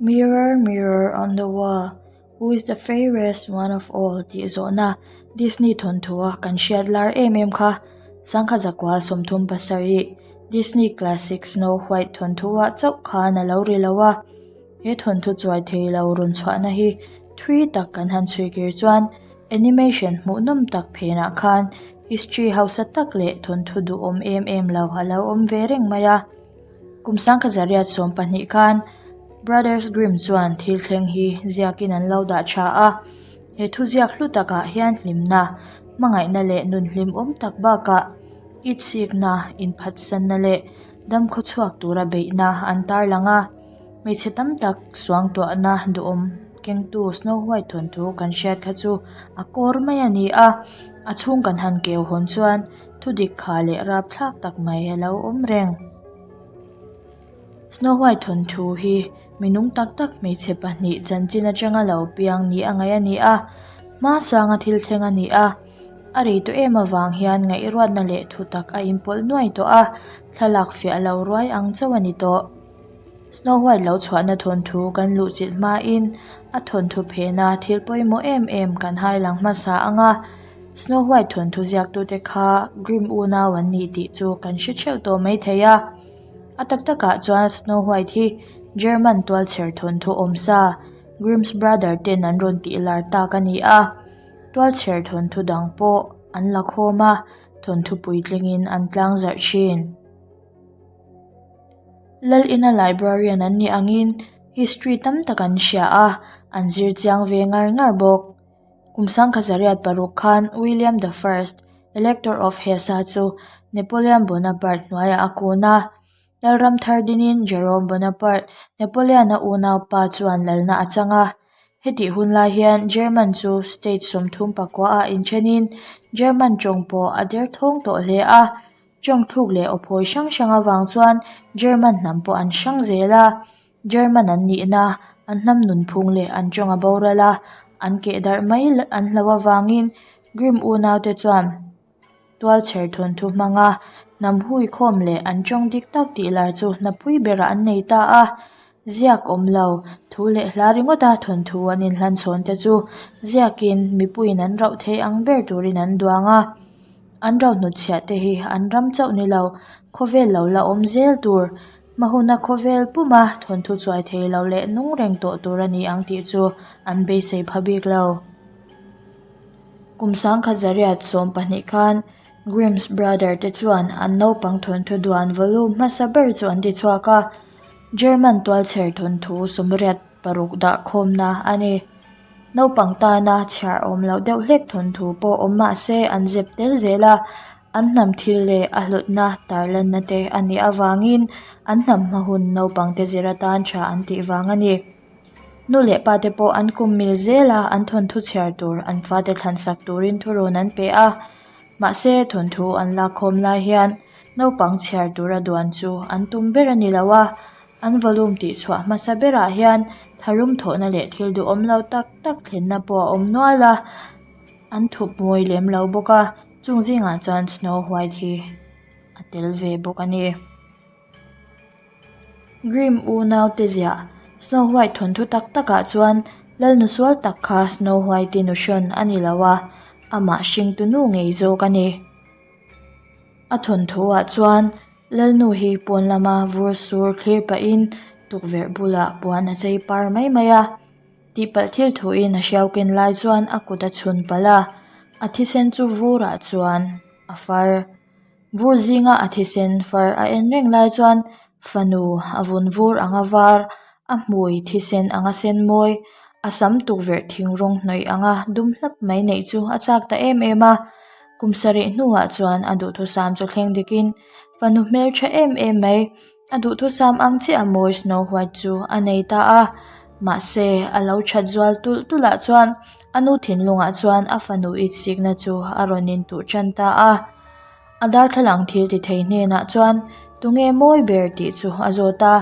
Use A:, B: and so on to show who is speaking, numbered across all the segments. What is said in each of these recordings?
A: Mirror, mirror on the wall, who is the fairest one of all tih zawhna Disney thawnthu-a kan hriat lar em em kha. Sangha zakua 37 Disney classic Snow White thawnthu-ah chauh khan a lo ri lo a. He thawnthu chuai thei lo rawn chhuahna hi thui tak kan han chhui kir chuan animation hmuhnawm tak phenah khan history hausa tak leh thawnthu duhawm em em lo a lo awm ve reng mai a. Kum sangkha zariat 12 khan Brothers Grimm chuan thil thleng hi ziakin an lo dah tha a. He thuziak hlu takah hian hlimna, hmangaihna leh nun hlimawm tak bakah itsikna, inphatsanna leh damkhaw chhuak tura beihna an tarlang a. Hmeichhe tam tak suangtuahna duhawm kengtu Snow White thawnthu kan hriat kha chu a kawr mai a ni a, a chhung kan han keu hawn chuan thudik kha leh rapthlak tak mai a lo awm reng. Snow White thawnthu hi minung tak tak hmeichhe pahnih chanchin atanga lo piang ni a ngaih a ni a, hma sanga thil thleng a ni a, a rei tawh em avang hian ngaihruatna leh thutak a inpawlh nuai tawh a, thlalak fiah lo ruai ang chauh a ni tawh. Snow White lo chhuahna thawnthu kan luh chilh hmain a thawnthu phehna thil pawimawh em em kan hai lang hmasa ang a, Snow White thawnthu ziaktute kha Grimm unau an ni tih chu kan hre theuh tawh maithei a. A tak takah chuan Snow White hi German tualchher thawnthu awmsa Grimm's brother ten an rawn tih lar tak a ni a, tualchher thawnthu dang pawh an la khawm a, thawnthu puitlingin an tlangzarh thin. Lal ina librarian an nih angin history tam tak an hria a, an zir chiang ve ngar ngar bawk. Kum sangkhat zariat paruk khan William the First, Elector of Hesse chu Napoleon Bonaparte hnuaiah a kun a. Lalram thar dinin Jerome Bonaparte, Napoleon-a unaupa chuan lalna a chang a. Hetih hun lai hian German chu state 34 ah inthenin German tawng pawh a derthawng tawh hle a. Tawngthluk leh awphawi hrang hrang avang chuan German hnam pawh an hrang zel a, German an nihna, an hnam nunphung leh an tawng a boral a, an keh darh mai an hlo avangin Grimm unaute chuan tualchher thawnthu hmanga hnam hui khawm leh an tawng dik tak tih lar chu hnapui berah an nei ta a. Ziak awm lo, thu leh hla ringawta thawnthu an inhlan chhawn te chu ziakin mipuiin an rauh thei ang ber turin an duang a. An rauh hnutchhiah te hi an ram chauh ni lo, khawvel lo la awm zel tur, hma huna khawvel puma thawnthu chuai thei lo leh nung reng tawh tur a ni ang tih chu an beisei pha bik lo. Kum sangkhat zariat 12 khan Grimm's brother te chuan an naupang thawnthu duan volume hmasa ber chu an ti chhuak a. German tualchher thawnthu 86 dah khawmna a ni. Naupang tana chhiar awm loh deuh hlek thawnthu pawh awm mah se an zep tel zel a, an hnam thil leh a hlutna tarlanna te a nih avangin an hnam hma hun naupang te zir atan tha an tih vang a ni. Nu leh pa te pawh an kum mil zel a, an thawnthu chhiar tur an fate thlansak turin thurawn an pe a, mahse thawnthu an lakkhawm lai hian naupang chhiar tura duan chu an tum ber a ni lo a, an volume tih chhuah hmasa berah hian tharum thawhna leh thil duhawm lo tak tak thlenna pawh a awm nual a, an thup mawi lem lo bawk a, chung zingah chuan snow white hi a tel ve bawk a ni. Grimm unau te ziah snow white thawnthu tak takah chuan lalnu sual tak kha snow white i nuhrawn a ni lo a, amah hringtu nu ngei zawk a ni. A thawnthuah chuan Lalnu hi pawn lama vur sur thlir pahin tukverh bulah puan a chei par mai mai a, tihpalh thil thuin a hriau ken lai chuan a kut a chhun palh a, a thisen chu vurah chuan a far. Vur zinga a thisen far a en reng lai chuan fanu a vun vur anga var, a hmui thisen anga sen mawi, a sam tukverh thing rawng hnawih anga dum hlap mai neih chu a chak ta em em a. Kum sarih hnuah chuan a duhthusam chu thleng dikin fanu hmeltha em em mai, a duhthusam ang chiah a mawi Snow White chu a nei ta a. Mahse, a lo that zual tulh tulh ah chuan a nu thinlungah chuan a fanu itsikna chu a rawn intuh tan ta a. A darthlalang thil ti thei hnenah chuan tunge mawi ber tih chu a zawt a.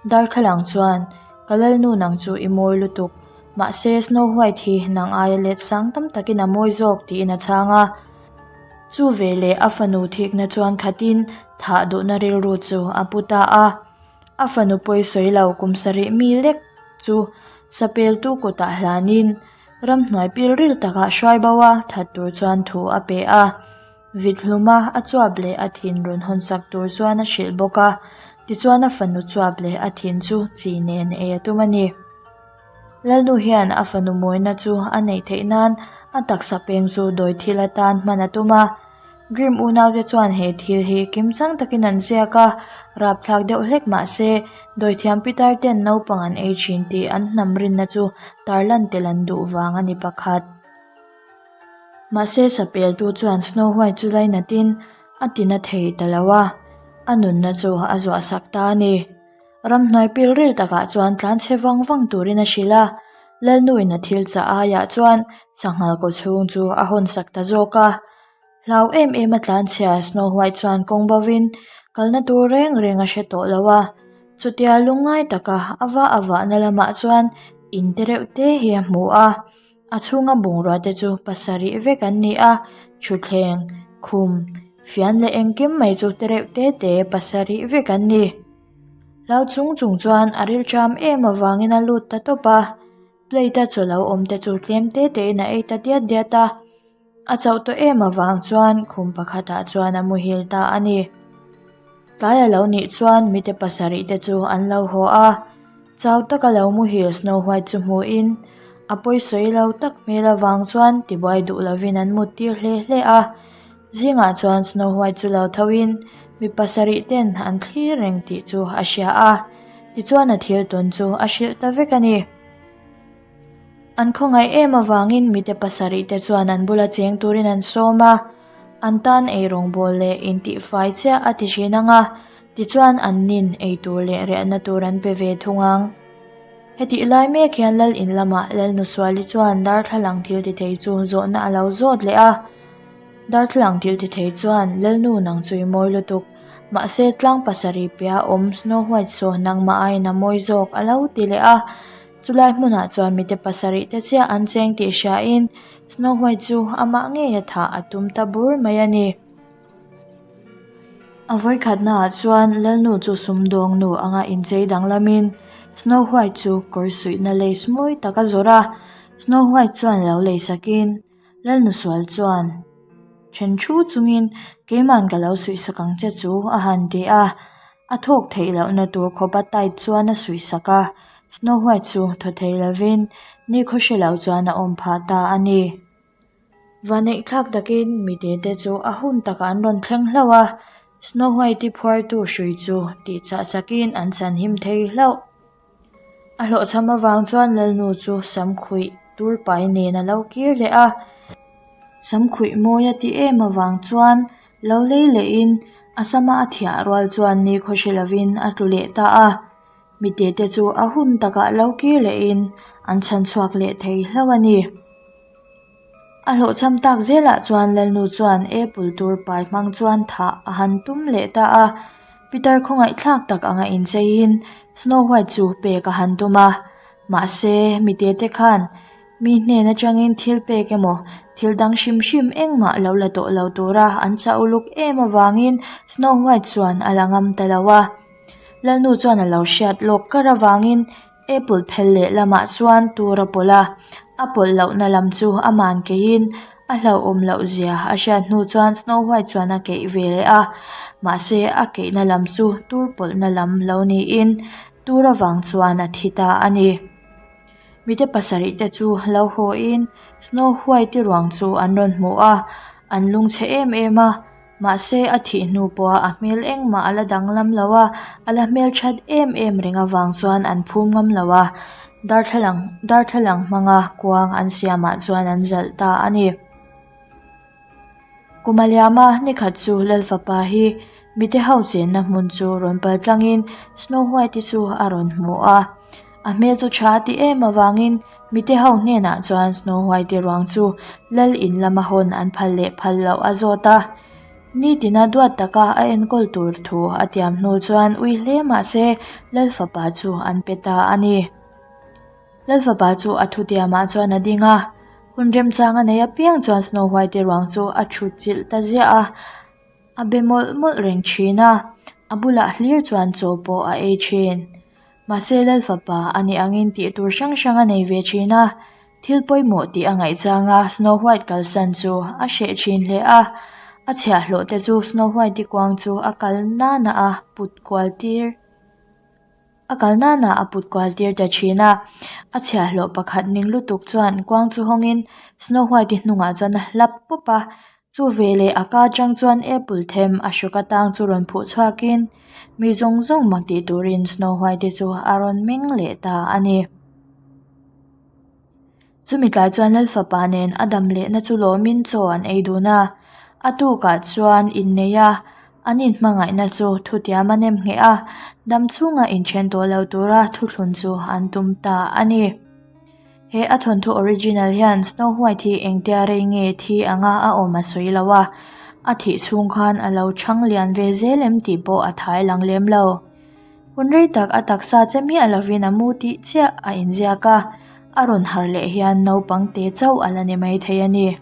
A: Darthlalang chuan, Ka lalnu nang chu i mawi lutuk. Mahse, Snow White hi nang aia let sang tam takin a mawi zawk tiin a chhang a. Chu veleh a fanu thikna chuan khatin thah duhna rilru chu a pu ta a. A fanu pawi sawi lo kum sarih mi lek. chu sapeltu kutah hlanin ramhnuai pilril takah hruai bo a that tur chuan thu a pe a. Vit hluma a chuap leh a thin rawn hawnsak tur chuan a hrilh bawk a, tichuan a fanu chuap leh a thin chu chi nen ei a tum a ni. Lalnu hian a fanu mawina chu a neih theih nan a taksa peng chu dawi thil atan hman a tum a. Grimm unaute chuan he thil hi kimchang takin an ziak a, rapthlak deuh hlek mah se dawithiam pitar ten naupang an ei thin tih an hnam rinna chu tarlan tel an duh vang a ni pakhat. Mahse sapeltu chuan Snow White chu lainatin a tina thei ta lo a, a nunna chu a zuahsak ta a ni. Ramhnuai pilril takah chuan tlanchhe vang vang turin a hrilh a, Lalnuin a thil chah aiah chuan sanghal kaw chhung chu a hawnsak ta zawk a. Hlau em em a tlanchhia Snow White chuan kawng bovin kalna tur reng reng a hre tawh lo a, chutia lungngai taka a va a vahna lamah chuan in te reuh te hi a hmu a. A chhunga bungrua te chu pasarih vek an ni a, thutthleng, khum, fian leh engkim mai chu te reuh te te pasarih vek an ni. Hlau chung chung chuan a rilṭam em avangin a lut ta tawp a, plate a chaw lo awm te chu tlem te te in a ei ta diat diat a, a chauh tawh em avang chuan khum pakhatah chuan a muhil ta a ni. Tlai a lo nih chuan mite pasarih te chu an lo haw a, chau taka lo muhil Snow White chu hmuhin a pawisawi lo tak hmel avang chuan tibuai duh lovin an mut tir hle hle a. Zingah chuan Snow White chu lo thoin mi pasarih ten an thlir reng tih chu a hria a, tichuan a thil tawn chu a hrilh ta vek a ni. An khawngaih em avangin mite pasarih te chuan an bula cheng turin an sawm a, an tan eirawngbawl leh intihfai chiah a ti thin ang a, tichuan an nin eitur leh riahna tur an pe ve thung ang. Hetih lai mek hian Lal in lamah Lalnusuali chuan darthlalang thil ti thei chu zawhna a lo zawt leh a. Darthlalang thil ti thei chuan Lalnu nang chu i mawi lutuk, mahse tlang pasarih piah awm Snow White saw nangmah aiin a mawi zawk a lo ti leh a. Chulai hmunah chuan mite pasarih te chiah an cheng tih hriain Snow White chu amah ngeia thah a tum ta bur mai a ni. A vawikhatnaah chuan Lalnu chu sumdawng nu anga inchei danglamin Snow White chu kawr suihna lace mawi tak a zawrh a, Snow White chuan lo lei sakin Lalnu sual chuan then thu chungin keiman ka lo suih sak ang che chu a han ti a, a thawk theih lohna tur khawpa tight chuan a suih sak a, Snow White chu thaw thei lovin nikhaw hre lo chuan a awm phah ta a ni. Vaneih thlak takin mite te chu a hun takah an rawn thleng hlauh a, Snow White-i phuartu hrui chu tihchah sakin an chhanhim thei hlauh. A hlawhchham avang chuan Lalnu chu samkhuih tur pai nen a lo kir leh a, samkhuih mawi a ti em avang chuan lo lei lehin a sama a thiah rual chuan nikhaw hre lovin a tlu leh ta a, mite te chu a hun takah lo kir lehin an chhanchhuak leh thei hlauh a ni. A hlawhchham tak zelah chuan Lalnu chuan apple tur pai hmang chuan thah a han tum leh ta a, Peter khawngaihthlak tak anga incheiin Snow White chu pek a han tum a, mahse mite te khan mi hnen atangin thil pek emaw thil dang hrim hrim engmah lo la tawh lo tura an chah uluk em avangin Snow White chuan a la ngam ta lo a. Lalnu chuan a lo hriat lawk kar avangin Apple phel leh lamah chuan tur a pawlh a, a pawlh lohna lam chu a man keihin a hlauhawm loh zia a hriat hnu chuan Snow White chuan a keih ve leh a, mahse a keihna lam chu tur pawlhna lam lo niin tur avang chuan a thi ta a ni. Mite pasarih te chu lo hawiin Snow White-i ruang chu an rawn hmu a, an lungchhe em em a. Mahse, a thih hnu pawha a hmel engmah a la danglam lo a, a la hmel that em em reng avang chuan an phum ngam lo a, darthlalang darthlalang hmanga kuang an siamah chuan an zalh ta a ni. Kum a liam a, nikhat chu Lalfapa hi mite ho chenna hmun chu rawn pal tlangin Snow White-i chu a rawn hmu a. A hmel chu tha a ti em avangin mite ho hnenah chuan Snow White-i ruang chu lal in lama hawn an phal leh phal loh a zawt a. Nitina duat taka a enkawl tur thu a tiam hnu chuan ui hle mah se lal fapa chu an pe ta a ni. Lal fapa chu a thutiamah chuan a ding a, hun remchang a nei apiang chuan Snow White-i ruang chu a thut chilh ta ziah a. A be mawlh mawlh reng thin a, a bulah hlir chuan chaw pawh a ei thin. Mahse Lal fapa a nih angin tih tur hrang hrang a nei ve thin a, thil pawimawh tih a ngaih changa Snow White kalsan chu a hreh thin hle a. A chhiahhlawh te chu Snow White-i kuang chu a kal nana a put kual tir. A kal nana a put kual tir ta thin a, a chhiahhlawh pakhat ning lutuk chuan kuang chu hawngin Snow White-i hnungah chuan a hlap pawp a, chu veleh a ka atang chuan apple them a hrawk atang chu rawn phuh chhuakin mi zawng zawng mak tih turin Snow White-i chu a rawn meng leh ta a ni. Chumi tlai chuan Lalfapa nen a dam lehna chu lawmin chaw an ei dun a, a tukah chuan innei a, an inhmangaihna chu thutiam a nem ngheh a, dam chhunga inthen tawh lo tura thuthlun chu an tum ta a ni. He a thawnthu original hian Snow White hi engtia rei nge thi anga a awm a sawi lo a, a thih chhung khan a lo chhang lian ve zel em tih pawh a thai lang lem lo. Hun rei tak a taksa che miah lovin a mu tih chiah a inziak a, a rawn harh leh hian naupang te chauh a la ni maithei a ni.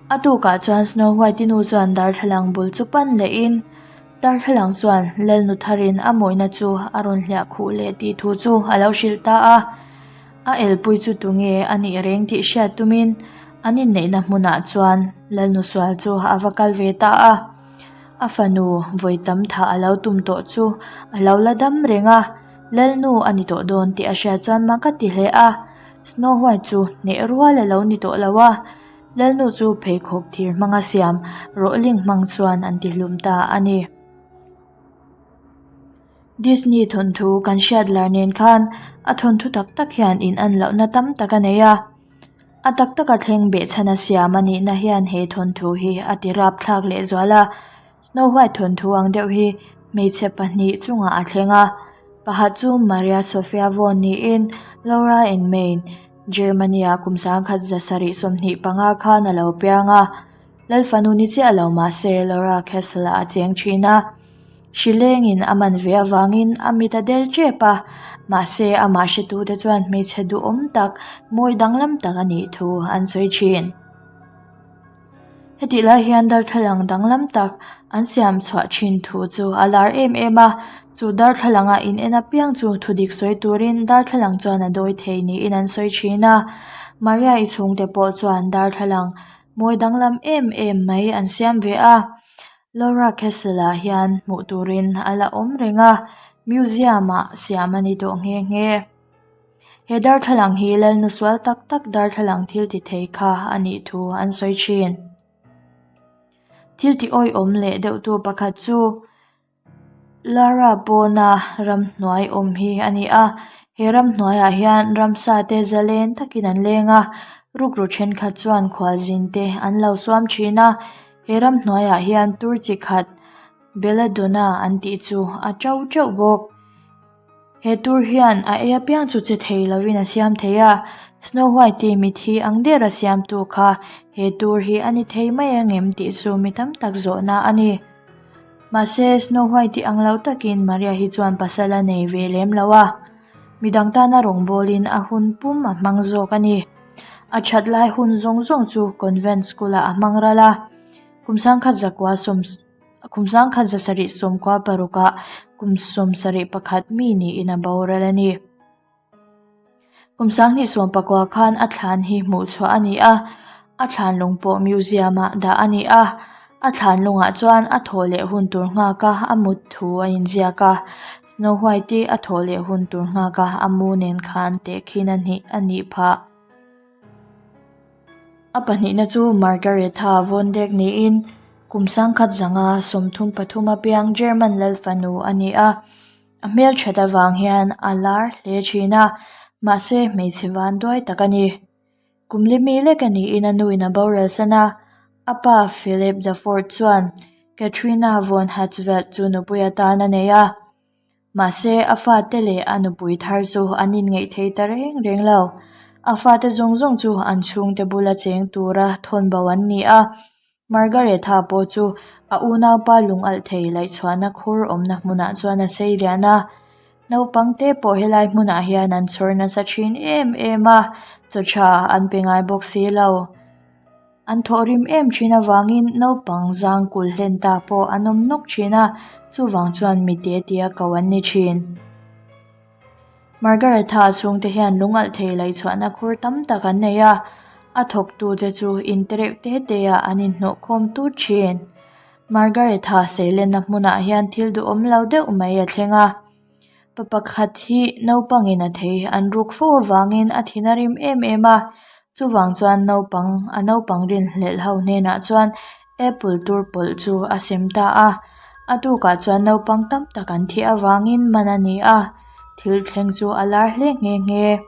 A: A tukah chuan Snow White-i nu chuan darthlalang bul chu pan lehin darthlalang chuan Lalnu tharin a mawina chu a rawn hliah khuh leh tih thu chu a lo hrilh ta a. A elpui chu tunge a nih reng tih hriat tumin an inneihna hmunah chuan Lalnu sual chu a va kal ve ta a. A fanu vawi tam thah a lo tum tawh chu a lo la dam reng a, Lalnu a ni tawh dawn tih a hriat chuan mak a ti hle a. Snow White chu hneh rual a lo ni tawh lo a, Lalnu chu pheikhawk thir hmanga siam rawhling hmang chuan an ti hlum ta a ni. Disney thawnthu kan hriat lar nen khan a thawnthu tak tak hian in an lohna tam tak a nei a. A tak taka thleng behchhan a siam a nihna hian he thawnthu hi a ti rapthlak lehzual a. Snow White thawnthu ang deuh hi hmeichhe pahnih chungah a thleng a. Pakhat chu Maria Sophia Von niin Laura in Main, Germany-ah kum 1725 khan a lo piang a. Lalfanu ni chiah lo mah se Laura Castle-ah a cheng thin a. Hri lengin a man ve avangin a mit a del tep a, mahse amah hretute chuan hmeichhe duhawm tak, mawi danglam tak a nih thu an sawi thin. Hetih lai hian darthlalang danglam tak an siam chhuah thin thu chu a lar em em a, chu darthlalanga in en apiang chu thudik sawi turin darthlalang chuan a dawi thei niin an sawi thin a. Maria-i chhungte pawh chuan darthlalang mawi danglam em em mai an siam ve a. Laura Castle-ah hian hmuh turin a la awm reng a, museum-ah siam a ni tawh nghe nghe. He darthlalang hi Lalnu sual tak tak darthlalang thil ti thei kha a nih thu an sawi thin. Thil ti awihawm leh deuh tu pakhat chu Lara pawna ramhnuai awm hi a ni a, he ramhnuaiah hian ramsa te zalen takin an leng a, rukru thenkhat chuan khualzin te an lo suam thin a, he ramhnuaiah hian tur chi khat Belladonna an tih chu a to teuh bawk. He tur hian a ei apiang chu che thei lovin a siam thei a, Snow White-i mithi ang der a siamtu kha he tur hi a ni thei mai angem tih chu mi tam tak zawhna a ni. Mahse, Snow White-i ang lo takin Maria hi chuan pasal a nei ve lem lo a, midang tana rawngbawlin a hun pum a hmang zawk a ni. A that lai hun zawng zawng chu convent school-ah a hmang ral a, kum sangkhat zakua sawm kum sangkhat zasarih sawmkua parukah kum 71 mi niin a boral a ni. Kum 2019 khan a thlan hi hmuh chhuah a ni a, a thlan lung pawh museum ah dah a ni a, a thlan lungah chuan a thawh leh hun tur nghak a a mut thu a inziak a, Snow White-i a thawh leh hun tur nghak a a mu nen khan tehkhin a hnih a nih phah. A pahnihna chu Margaretha von Dek niin kum 1933 a piang German lal fanu a ni a. A hmelthat avang hian a lar hle thin a, mahse hmeichhe vanduai tak a ni. Kum li mi lek a niin a nuin a boral san a, a pa Philip the Fourth chuan Katharina von Hatzfeld chu nupui atan a nei a. Mahse a fate leh a nupui thar chu an inngeih thei ta reng reng lo. A fate zawng zawng chu an chhungte bula cheng tura thawn bo an ni a. Margaretha pawh chu a unaupa lung alh thei laihchhuahna khur awmna hmunah chuan a sei lian a. Naupang te pawh helai hmunah hian an chhawr nasa thin em em a, chaw tha an pe ngai bawk si lo. An thawhrim em thin avangin naupang zang kul hlen ta pawh an awm nawk thin a, chuvang chuan mite tia ko an ni thin. Margaretha chhungte hian lungalh thei laihchhuahna khur tam tak an nei a, a thawktute chu inte reuh te te ah an inhnawh khawm tut thin. Margaretha seilenna hmunah hian thil duhawm lo deuh mai a thleng a. Pa pakhat hi naupangin a thei an ruk fo avangin a thin a rim em em a, chuvang chuan naupang a naupang rinhlelh ho hnenah chuan apple tur pawlh chu a sem ta a, a tukah chuan naupang tam tak an thih avangin man a ni a, thil thleng chu a lar hle nghe nghe.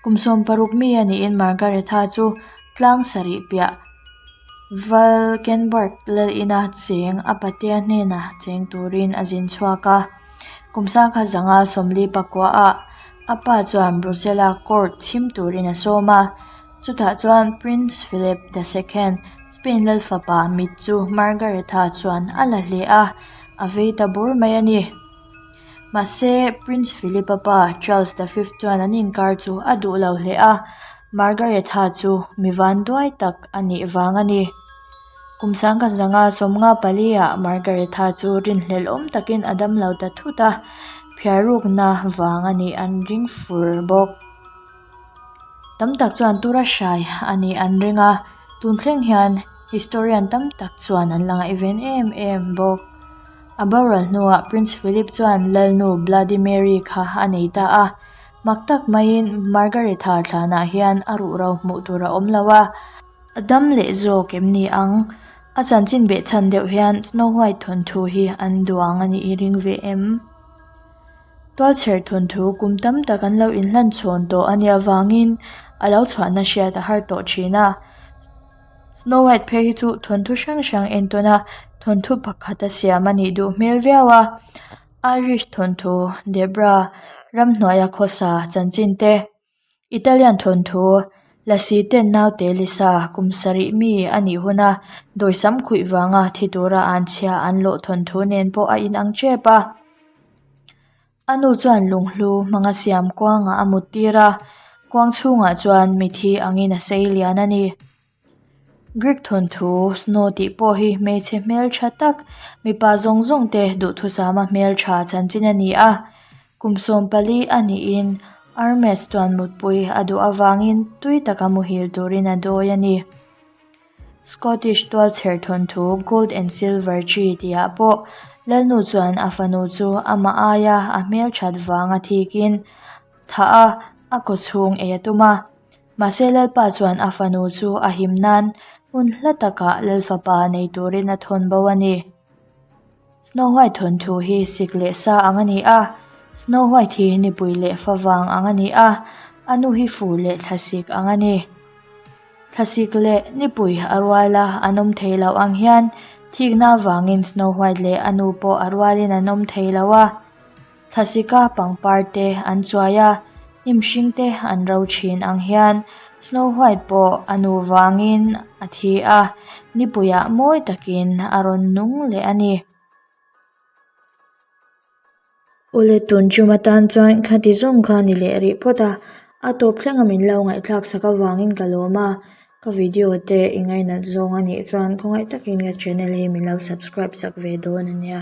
A: Kum 60 mi a niin Margaretha chu tlang sarih piah Valkenburg lal ina cheng a patea hnena cheng turin a zin chhuak a. Kum sangkhat zanga 44 ah a pa chuan Brussels-a court chhim turin a sawm a. Chutah chuan Prince Philip the Second, Spain lal fapa mit chu Margaretha chuan a la hle a, a vei ta bur mai a ni. Mahse, Prince Philip-a pa Charles the Fifth chuan an inkar chu a duh lo hle a, Margaretha chu mi vanduai tak a nih vang a ni. Kum sangkhat zanga 54 ah Margaretha chu rinhlelh awm takin a dam lo ta thut a, phiarrukna vang a nih an ring fur bawk. Tam tak chuan tura hrai a nih an ring a, tun thleng hian historian tam tak chuan an la ngaihven em em bawk. A boral hnuah Prince Philip chuan Lalnu Bloody Mary kha a nei ta a, mak tak maiin Margaretha thlanah hian a ruhro hmuh tur a awm lo a, a dam leh zawk em ni ang? A chanchin behchhan deuh hian Snow White thawnthu hi an duang a nih i ring ve em? Tualchher thawnthu kum tam tak an lo inhlan chhawn tawh a nih avangin a lo chhuahna hriat a har tawh thin a. Snow White phei hi chu thawnthu hrang hrang entawn a, thawnthu pakhat a siam a nih duh hmel viau a. Irish thawnthu Debra ramhnuaia khawsa chanchin te, Italian thawnthu Lasi ten naute Lisa kum sarih mi a nih huna dawisam khuih vanga thi tura an chhia an lawh thawnthu nen pawh a inang tep a. A nu chuan lunghlu hmanga siam kuangah a mut tir a, kuang chhungah chuan mithi angin a sei lian a ni. Greek thawnthu Snow tih pawh hi hmeichhe hmeltha tak, mipa zawng zawng te duhthusama hmeltha chanchin a ni a. Kum 14 a niin Hermes chuan mutpui a duh avangin tui taka muhil turin a dawi a ni. Scottish tualchher thawnthu Gold and Silver Tree tihah pawh Lalnu chuan a fanu chu amah aia a hmelthat vanga thikin thah a, a kawchhung ei a tum a. Mahse Lalpa chuan a fanu chu a him nan hmun hla takah Lalfapa nei turin a thawn bo a ni. Snow White thawnthu hi sik leh sa ang a ni a, Snow White hi nipui leh favang ang a ni a, a nu hi fur leh thlasik ang a ni. Thlasik leh nipui a rual a, an awm thei loh ang hian thikna avangin Snow White leh a nu pawh a rualin an awm thei lo a. Thlasika pangpar te an chuai a, hnim hring te an ro thin ang hian Snow White pawh a nu vangin a thi a, nipuiah mawi takin a rawn nung leh a ni. Awle tun tum atan chuan khati zawng kha ni leh rih phawt a, a tawp thleng a min lo ngaihthlak sak avangin ka lawm a, ka video te i ngainat zawng a nih chuan khawngaih takin ka channel hi min lo subscribe sak ve dawn a nia.